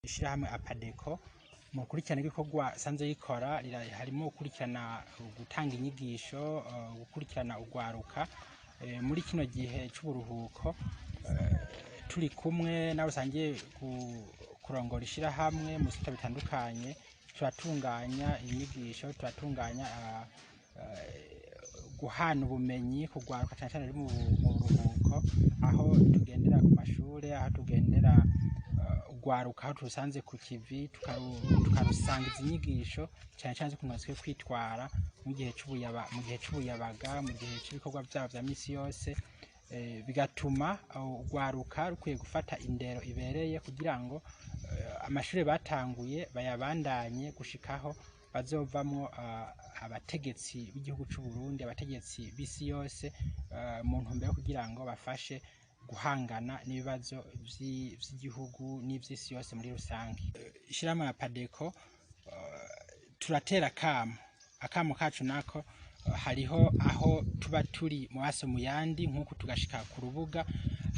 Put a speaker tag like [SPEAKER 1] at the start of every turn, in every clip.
[SPEAKER 1] Ishirahamwe APADECO mu gukurikirana ibikorwa isanzwe rikora harimo gukurikirana gutanga inyigisho, gukurikirana urwaruka muri kino gihe c'uburuhuko. Turi kumwe n'abo dusangiye kurongora ishirahamwe mu bisata bitandukanye, turatunganya inyigisho, turatunganya guhana ubumenyi ku rwaruka, cane cane ruri mu buruhuko, aho tugendera ku mashure, aho tugendera urwaruka, aho turusanze ku kivi, tukarusangiza inyigisho cane cane z'ukuntu bakwiye kwitwara mu gihe c'ubuyabaga, mu gihe c'ibikorwa vyabo vya misi yose, bigatuma urwaruka rukwiye gufata indero ibereye kugira ngo amashure batanguye bayabandanye gushikaho bazovamwo abategetsi b'igihugu c'u Burundi, abategetsi b'isi yose, mu ntumbero yo kugira ngo bafashe guhangana n'ibibazo vy'igihugu n'ivy'isi yose muri rusange. Ishirahamwe APADECO turatera akamo. Akamo kacu nako, hariho aho tuba turi mu maso mu yandi nk'uku tugashika ku rubuga,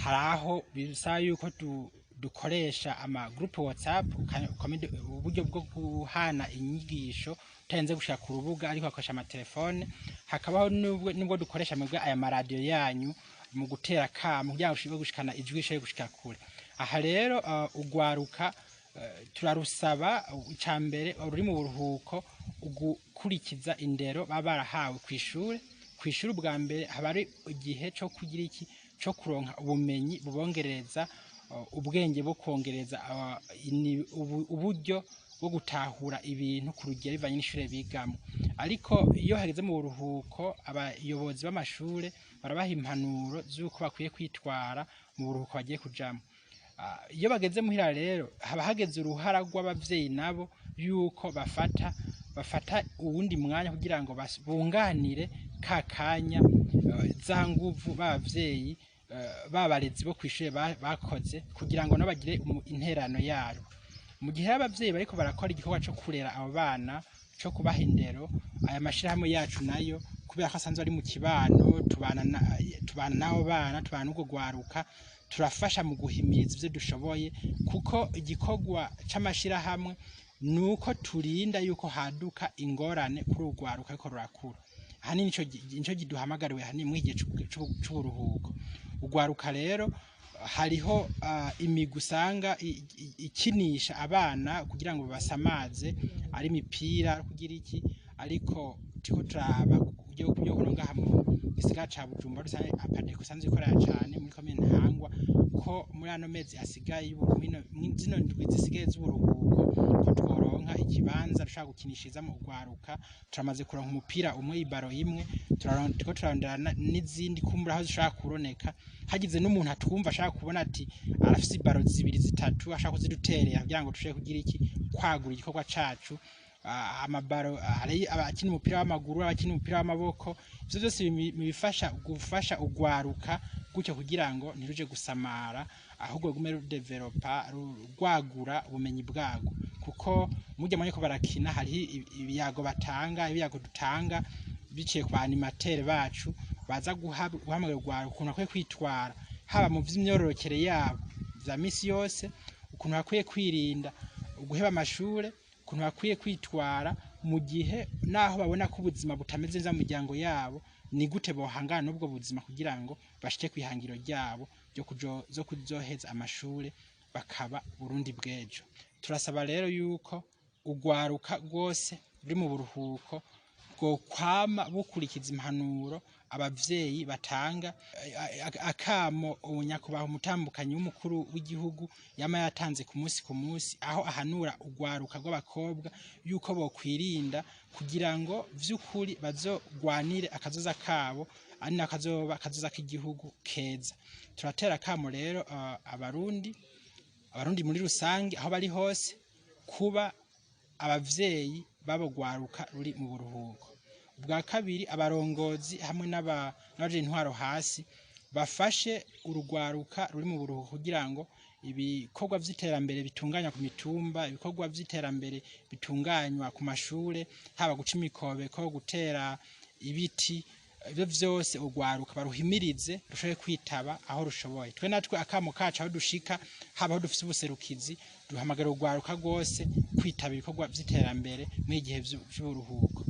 [SPEAKER 1] hari aho bisaba yuko dukoresha ama groupe WhatsApp, uburyo bwo guhana inyigisho utarinze gushika ku rubuga, ariko bakoresha amatelefone. Hakabaho nubwo dukoresha mwebwe aya maradiyo yanyu mu gutera akamo kugira ngo ushobore gushikana ijwi rishobore gushika kure. Aha rero urwaruka turarusaba ica mbere ruri mu buruhuko gukurikiza indero baba barahawe kw'ishure. Kw'ishure ubwa mbere haba ari igihe co kugira iki, co kuronka ubumenyi bubongerereza ubwenge, bwo kongereza uburyo bwo gutahura ibintu ku rugero bivanye n'ishure bigamwo. Ariko iyo hageze mu buruhuko, abayobozi b'amashure barabaha impanuro z'uko bakwiye kwitwara mu buruhuko bagiye kujamwo. Iyo bageze muhira rero, haba hageze uruhara rw'abavyeyi nabo yuko bafata uwundi mwanya kugira ngo bunganire ka kanya, za nguvu b'abavyeyi, babarezi bo kw'ishure bakoze, kugira ngo nabo bagire interano yabo. Mu gihe abavyeyi bariko barakora igikorwa co kurera abo bana, co kubaha indero, aya mashirahamwe yacu nayo, kubera ko asanzwe ari mu kibano, tubana n'abo bana, tubana n'urwo rwaruka, turafasha mu guhimiriza ivyo dushoboye, kuko igikorwa c'amashirahamwe nuko turinda yuko haduka ingorane kuri urwo rwaruka ariko rurakura. Ahanini nico kiduhamagariwe ahanini muri iki gihe c'uburuhuko. Urwaruka rero, hariho imigwi usanga ikinisha abana kugira ngo babasamaze, ari imipira kugira iki, ariko turiko turaba uburyo bwo ngaha mu gisagara ca Bujumbura rusange APADECO isanzwe ikorera cane muri komine Ntahangwa, ko muri ano mezi asigaye, zino ndwi zisigaye z'uburuhuko, ko tworonka ikibanza dushobora gukinishirizamwo urwaruka. Turamaze kuronka umupira umwe, ibaro imwe, turiko turarondera n'izindi kumbura aho zishobora kuboneka. Hagize n'umuntu atwumva ashaka kubona ati arafise ibaro zibiri, zitatu, ashaka kuziduterera kugira ngo dushobore kugira iki, kwagura igikorwa cacu. Amabaro, hari abakina umupira w'amaguru, abakina umupira w'amaboko, ivyo vyose bifasha gufasha urwaruka gutyo kugira ngo ntiruje gusamara, ahubwo rugume rudevelopa, rwagura ubumenyi bwarwo, kuko murya mwanya ko barakina hariho ibiyago batanga, ibiyago dutanga biciye ku ba animateurs bacu baza guhamagara urwaruka ukuntu bakwiye kwitwara, haba mu vy'imyororokere yabo vya misi yose, ukuntu bakwiye kwirinda guheba amashure, ukuntu bakwiye kwitwara mu gihe naho babona ko ubuzima butameze neza mu miryango yabo, ni gute bohangana n'ubwo buzima kugira ngo bashike kw'ihangiro ryabo ryo kuzoheza amashure bakaba Burundi bw'ejo. Turasaba rero yuko urwaruka rwose ruri mu buruhuko bwokwama bukurikiza impanuro abavyeyi batanga. Akamo nyakubahwa umutambukanyi w'umukuru w'igihugu yama yatanze ku munsi ku munsi, aho ahanura urwaruka rw'abakobwa yuko bokwirinda kugira ngo vy'ukuri bazogwanire akazoza kabo, ari nako kazoba akazoza k'igihugu keza. Turatera akamo rero Abarundi muri rusange aho bari hose, kuba abavyeyi babo rwaruka ruri mu buruhuko. Ubwa kabiri, abarongozi hamwe n'abajeje intwaro hasi bafashe urugwaruka ruri mu buruhuko kugira ngo ibikorwa vy'iterambere bitunganywa ku mitumba, ibikorwa vy'iterambere bitunganywa ku mashure, haba guca imikobeko, gutera ibiti. Ibyo vyose urwaruka baruhimirize rushobore kwitaba aho rushoboye. Twe natwe akamo kacu aho dushika, haba aho dufise ubuserukizi, duhamagara urwaruka rwose kwitaba ibikorwa vy'iterambere muri igihe vy'uburuhuko.